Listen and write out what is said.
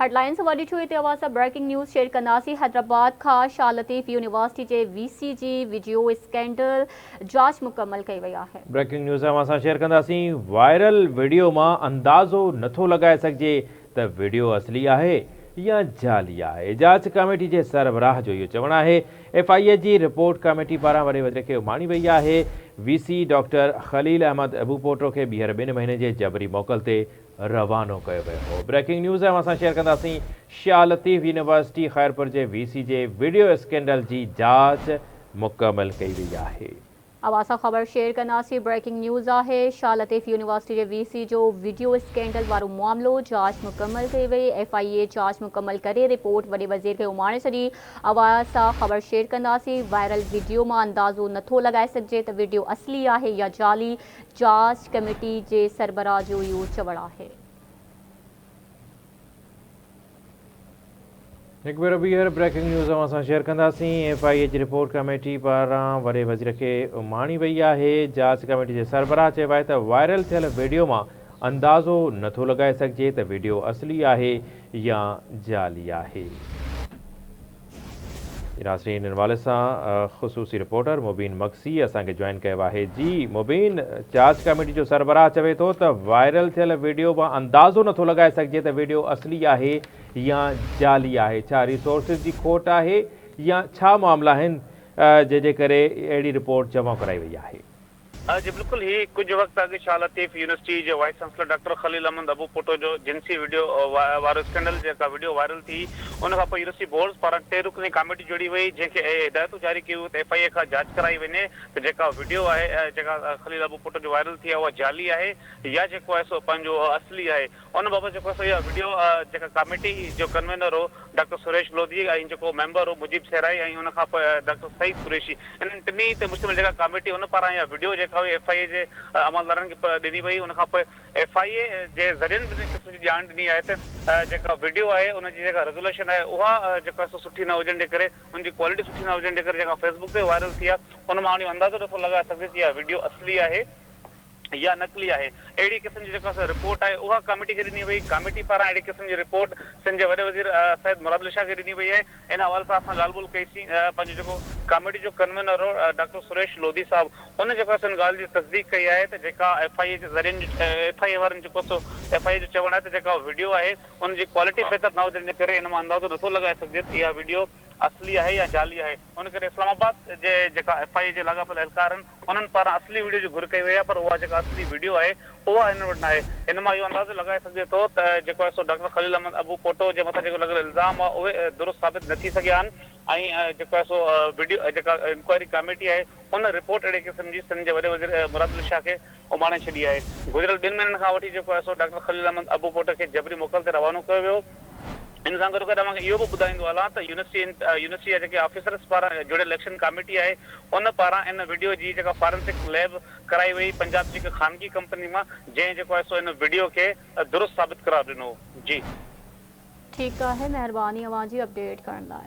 Headlines وري ڏٺو هتي اوهان سان بريڪنگ نيوز شيئر ڪنداسين حيدرآباد کان شاهه لطيف يونيورسٽي جي وي سي جي وڊيو اسڪينڊل جاچ مڪمل ڪئي وئي آهي. بريڪنگ نيوز اوهان سان شيئر ڪنداسين وائرل وڊيو مان اندازو نٿو لڳائي سگهجي ته وڊيو اصلي آهي يا جعلي آهي جاچ ڪاميٽي جي سربراهه جو اهو چوڻ آهي ايف I اي جي رپورٽ ڪاميٽي پاران وڏي وزير کي اماڻي وئي آهي V C doctor Khalil Ahmed Abupoto کي ٻيهر ٻن مهينن جي جبري موڪل تي روانو ڪيو ويو هو. بريڪنگ نيوز اوهان سان شيئر ڪنداسين شاهه لطيف يونيورسٽي خيرپور جي وي سي جي وڊيو اسڪينڊل جي جاچ مڪمل ڪئي وئي آهي. اوهان سان خبر شيئر ڪنداسين بريڪنگ نيوز آهي شاهه لطيف يونيورسٽي جي وي سي جو وڊيو اسڪينڊل وارو معاملو جاچ مڪمل ڪئي وئي ايف I اي جاچ مڪمل ڪري رپورٽ وڏي وزير کي اماڻي ڇڏي اوهان سان خبر شيئر ڪنداسين وائرل وڊيو مان اندازو نٿو لڳائي سگهجي ته وڊيو اصلي آهي يا جعلي جاچ ڪميٽي جي سربراهه جو اهو چوڻ آهي. هڪ ڀيرو ٻيهر بريڪنگ نيوز اوهان سان شيئر ڪنداسين، ايف I اي جي رپورٽ ڪميٽي پاران وڏي وزير کي اماڻي وئي آهي، جاچ ڪميٽي جي سربراهه چيو آهي ته وائرل ٿيل وڊيو مان اندازو نٿو لڳائي سگهجي ته وڊيو اصلي آهي يا جعلي آهي. ناظرين ان حوالي سان خصوصي رپورٽر مبين مگسي اسان کي جوائن ڪيو آهي جي مبين چارج ڪميٽي جو سربراهه چوي ٿو ته وائرل ٿيل ويڊيو مان اندازو نٿو لڳائي سگهجي ته ويڊيو اصلي آهي يا جعلي آهي ڇا ريسورسز جي کوٽ آهي يا ڇا معاملا آهن جنهن جي ڪري اهڙي رپورٽ جمع ڪرائي وئي آهي. جي بلڪل هي ڪجهه وقت اڳ شاهه لطيف يونيورسٽي جي vice chancellor doctor Khalil Ahmed Abupoto جو جنسي وڊيو وارو اسڪينڊل جيڪا وڊيو وائرل ٿي ان کان پوء يونيورسٽي بورڊز پاران ٽي رڪني ڪاميٽي جوڙي وئي جنهن کي اهي هدايتون جاري ڪيون ويون ته ايف I اي کان جاچ ڪرائي وڃي ته جيڪا وڊيو آهي جيڪا خليل ابوپوٽو جو وائرل ٿي آهي اها جعلي آهي يا جيڪو آهي سو پنهنجو اصلي آهي ان بابت جيڪو آهي سو اها وڊيو جيڪا ڪاميٽي جو ڪنوينر هو ڊاڪٽر سريش لوڌي ۽ جيڪو ميمبر هو مجيب سيرائي ۽ ان کان پوء ڊاڪٽر سعيد قريشي انهن ٽنهي تي مشتمل جيڪا ڪاميٽي ان پاران اها وڊيو جيڪا هئي ايف I اي جي عملدارن کي ڏني وئي ان کان پوء ايف I اي جي ذريعن به ان قسم جي ڄاڻ ڏني آهي ته جيڪا وڊيو آهي ان جي جيڪا ريزوليشن آهي اها جيڪو آهي سو سٺي نه هجڻ جي ڪري ان جي ڪوالٽي سٺي نه هجڻ جي ڪري جيڪا فيس بڪ تي وائرل ٿي آهي ان مان اهو اندازو نٿو لڳائي سگهجي ته اها وڊيو اصلي آهي يا نقلي آهي. اهڙي قسم جي جيڪا سا رپورٽ آهي اها ڪاميٽي کي ڏني وئي. ڪاميٽي پاران اهڙي قسم جي رپورٽ سنڌ جي وڏي وزير سيد مراد علي شاهه کي ڏني وئي آهي. ان حوالي سان اسان ڳالهه ٻولهه ڪئي سين پنهنجو جيڪو ڪاميٽي جو ڪنوينر هو ڊاڪٽر سريش لوڌي صاحب ان جيڪو آهي سو ان ڳالهه جي تصديق ڪئي آهي ته جيڪا ايف I اي جي ذريعن جو ايف I اي وارن جيڪو سو ايف I اي جو چوڻ آهي ته جيڪا وڊيو آهي ان جي ڪوالٽي بهتر نه هجڻ جي ڪري ان مان اندازو نٿو لڳائي سگهجي ته اها وڊيو اصلي آهي يا جعلي آهي ان ڪري اسلام آباد جي جيڪا ايف I اي جي لاڳاپيل اهلڪار آهن انهن پاران اصلي وڊيو جي گهر ڪئي وئي آهي پر اها جيڪا اصلي وڊيو آهي اها هنن وٽ ناهي ان مان اهو اندازو لڳائي سگهجي ٿو ته جيڪو آهي سو ڊاڪٽر خليل احمد ابو پوٽو جي مٿان جيڪو لڳل الزام هئا اهي درست ثابت نه ٿي سگهيا آهن ۽ جيڪو آهي سو وڊيو جيڪا انڪوائري ڪاميٽي آهي ان رپورٽ اهڙي قسم جي سنڌ جي وڏي وزير مراد علي شاهه کي اماڻي ڇڏي آهي. گذريل ٻن مهينن کان وٺي جيڪو آهي سو ڊاڪٽر خليل احمد ابوپوٽه کي جبري موڪل تي روانو ڪيو ويو. ان سان گڏوگڏ اوهان کي اهو به ٻڌائيندو هلان ته يونيورسٽي يونيورسٽي جا جيڪي آفيسرس پاران جوڙيل اليڪشن ڪاميٽي آهي ان پاران ان وڊيو جي جيڪا فارنسڪ ليب ڪرائي وئي پنجاب جي هڪ خانگي ڪمپني مان جنهن جيڪو آهي سو ان وڊيو کي درست ثابت قرار ڏنو. جي. ٺيڪ آهي مهرباني اوهان جي اپڊيٽ ڪرڻ لاء.